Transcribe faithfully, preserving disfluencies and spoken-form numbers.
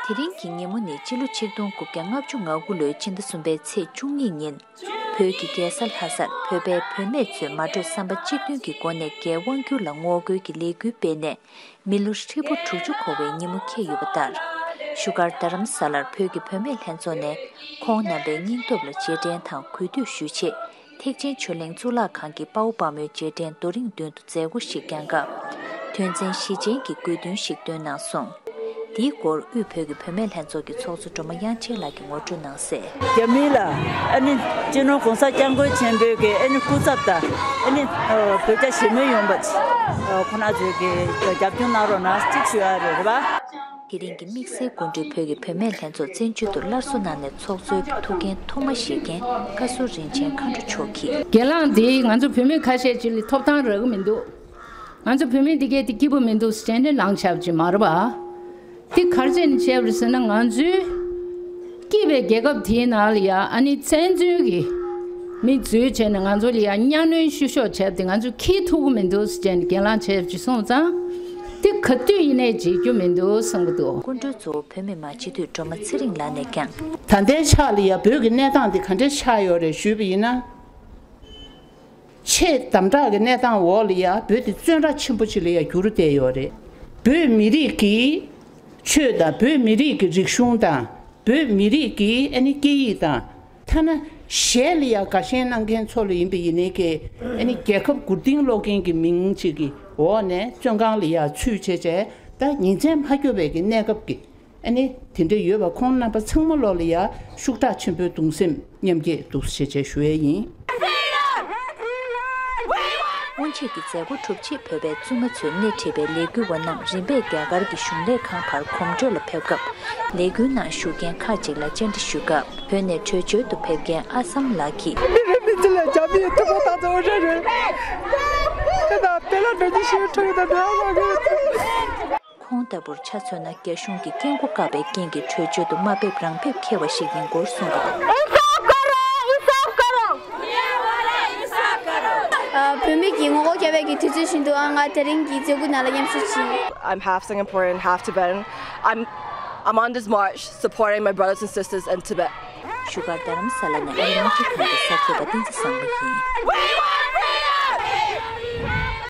དེ་རིང་གི་ཉིན་མོ་ནི་སྤྱི་ལོ་ཆིག་སྟོང་དགུ་བརྒྱ་ལྔ་བཅུ་ང་དགུ་ལོའི་ཕྱི་ཟླ་གསུམ་པའི་ཚེས་བཅུ་གཉིས་ཉིན། བོད་ཀྱི་རྒྱལ་ས་ལྷ་སར་བོད་པའི་བུད་མེད་ཚོས་མ་གྲོས་བསམ་པ་གཅིག་མཐུན་གྱི་སྒོ་ནས་རྒྱའི་དབང་སྒྱུར་ལ་ངོ་རྒོལ་གྱི་ལས་འགུལ་སྤེལ་ནས། མི་ལོ་ཧྲིལ་པོ་དྲུག་ཅུ་འཁོར་བའི་ཉིན་མོ་འཁེལ་ཡོད་པ་ལྟར། བཞུགས་སྒར་རྡ་རམ་ས་ལར་བོད་ཀྱི་བུད་མེད་ལྷན་ཚོགས་ནས་ཁོང་རྣམ་པའི་སྙིང་སྟོབས་ལ་རྗེས་དྲན་དང་གུས་འདུད་ཞུ་ཆེད། ཐེག་ཆེན་ཆོས་གླིང་གཙུག་ལག་ཁང་གི་དཔའ་བོ་དཔའ་མོའི་རྗེས་དྲན་རྡོ་རིང་མདུན་དུ་མཛད་སྒོ་ཞིག་བསྐྱངས་སྐབས། དོན་ཚན་བཞི་ཅན་གྱི་དགོས་འདུན་ཞིག་བཏོན་གནང་སོང་། འདིའི་སྐོར་དབུས་བོད་ཀྱི་བུད་མེད་ལྷན་ཚོགས་ཀྱི་ཚོགས་གཙོ་སྒྲོལ་མ་དབྱངས་ཅན་ལགས་ཀྱིས་ངོ་སྤྲོད་གནང་གསལ། རྒྱ་མི་ལ་ཨ་ནི་སྤྱི་ནོར་༸གོང་ས་༸སྐྱབས་མགོན་ཆེན་པོའི་གི་ཨ་ནི་སྐུ་ཚབ་དང་ཨ་ནི་བོད་རྒྱ་ཞི་མོལ་ཡོང་བ་ཁོ་ན་ཚོས་གི་རྒྱབ་སྐྱོར་གནང་རོགས་གནང་གཅིག་ཞུ་ཡ་རེད། རེད་པ། དེ་རིང་གི་དམིགས་བསལ་སྐུ་མགྲོན་བོད་ཀྱི་བུད་མེད་ལྷན་ཚོགས་བཙན་བྱོལ་དུ་སླར་གསོ་གནང་ནས་ཚོགས་གཙོའི་གི་ཐུགས་འགན་ཐོག་མ་བཞེས་མཁན་བཀའ་ཟུར་རིན་ཆེན་མཁའ་འགྲོ་མཆོག་གིས། སྒེར་ལངས་འདི་ང་ཚོ་བུད་མེད་ཁ་ཤས་ཅིག་ལ་ཐོབ་ཐང་རག་གི་མི་འདུག་ང་ཚོ་བུད་མེད་འདི་གས་དེ་སྐྱིད་པོ་མི་འདུག་ཟེར་ནས་ལངས་བྱས་ཅིག་མ་རེད་པ། དེ་ག་རེ་བྱས་ནས་བྱས་པ་རེད་ཟེར་ན། ང་ཚོའི་སྐྱིད་པའི་རྒྱལ་ཁབ་དེའི་ནང་ལ་ཡ་ཨ་ནི་བཙན་འཛུལ་གྱི་མི་འཛུལ་བྱས་ནས་ང་ཚོ་ལ་ཡ་གཉའ་གནོན་བཤུ་གཞོག་བྱས་པ་དེ་ང་ཚོས་འཁྱེར་ཐུབ་ཀྱི་མི་འདུག་ཟེར་ནས་སྒེར་ལངས་བྱས་ཅིག་སོང་ཙང་། དེ་ག་དུས་ཡིན་ནའི་བརྗེད་རྒྱུ་མི་འདུག་བསམ་གྱི་འདུག་སྐུ་མགྲོན་གཙོ་བོ་བོད་མི་མང་སྤྱི་འཐུས་སྒྲོལ་མ་ཚེ་རིང་ལགས་ནས་ཀྱང་། ད་ལྟའི་ཆ་ལ་ཡ་བོད་ཀྱི་གནས་སྟངས་འདི་ག་འདྲ་ཆགས་ཡོད་རེད་ཞུས་པ་ཡིན་ན། ཆེས་དམ་དྲག་གི་གནས་སྟངས་འོག་ལ་ཡ་བོད་འདི་བཙོན་ར་ཆེན་པོ་ཅིག་ལ་ཡ་འགྱུར་བསྡད་ཡོད་རེད། བོད་མི་རིགས་ཀྱི་ཆོས་དང་བོད་མི་རིགས་ཀྱི་རིག་གཞུང་དང་བོད་མི་རིགས་ཀྱི་ཨ་ནི་སྐད་ཡིག་དང་། ཐ་ན་གཞས་ལ་ཡ་དགའ་ཞེན་གནང་མཁན་ཚོ་ལ་ཡིན་པ་ཡིན་ནའི་ཀྱི་ཨ་ནི་རྒྱལ་ཁབ་མགུར་སྡིངས་སློག་མཁན་གྱི་མིང་ཅིག་གི་འོག་ནས་བཙོན་ཁང་ལ་ཡ་ཚུད་བྱས་བྱས་ད་ཉིན་མཚན་མ་སྐྱོ་བའི་གི་གནས་སྐབས་ཀྱི། ཨ་ནི་དེ་འདྲ་ཡོད་པ་ཁོང་རྣམ་པ་ཚང་མ་ལོ་ལ་ཡ་ཤུགས་དྲག་ཆེན་པོའི་གདུང་སེམས་མཉམ་སྐྱེད་འདུག་ཞེས་བྱས་ཞུ་ཡས་ཡིན། སྔོན་ཆད་ཀྱི་མཛད་སྒོ་གྲུབ་རྗེས་བོད་པའི་བཙུན་མ་ཚོས་སྣེ་ཁྲིད་པའི་ལས་འགུལ་བ་རྣམས་རིམ་པས་རྒྱ་གར་གྱི་གཞུང་ལས་ཁང་བར་གོམ་བགྲོད་ལ་ཕེབས་སྐབས། ལས་འགུལ་ནང་ཞུགས་མཁན་ཁག་ཅིག་ལ་བཅར་འདྲི་ཞུས་སྐབས། བོད་ནས་བྲོས་བྱོལ་དུ་ཕེབས་མཁན་ཨ་སམ་ལགས་ཀྱིས། འདི་རེད་མི་ཚེ་ལ་རྒྱ་མིའི་ཐུ་བོ་དང་ཚོ་རེ་རེད། དེ་དང་དེ་ལ་འགྲོ་རྒྱུ་ཞིག་འཕྲོ་ཡོད་དང་འདྲ་བ་གི། ཁོང་ལྟ་བུར་ཆ་མཚོན་ན་རྒྱ་གཞུང་གིས་སྐད་མགོ་བཀག་པའི་རྐྱེན་གྱིས་བྲོས་བྱོལ་དུ་མ་ཕེབས་རང་ཕེབས་འཁེལ་བ་ཞིག་ཡིན་སྐོར་གསུངས་འདུག་ཨ། བོད་མི་གི་ངོ་རྒོལ་རྒྱག་པའི་གི་དུས་ཚོད་བཞིན་དུ་ཨ་ང་དེ་རིང་གི་མཛད་སྒོ་ནང་ལ་མཉམ་ཞུགས་བྱས། I'm half Singaporean, half Tibetan. I'm I'm on this march supporting my brothers and sisters in Tibet. བཞུགས་སྒར་རྡ་རམ་ས་ལ་ནས་ཨ་རི་དམག་སྤྱི་ཁང་གི་གསར་འགོད་པ་བསྟན་འཛིན་བཟང་པོ་ཡིན།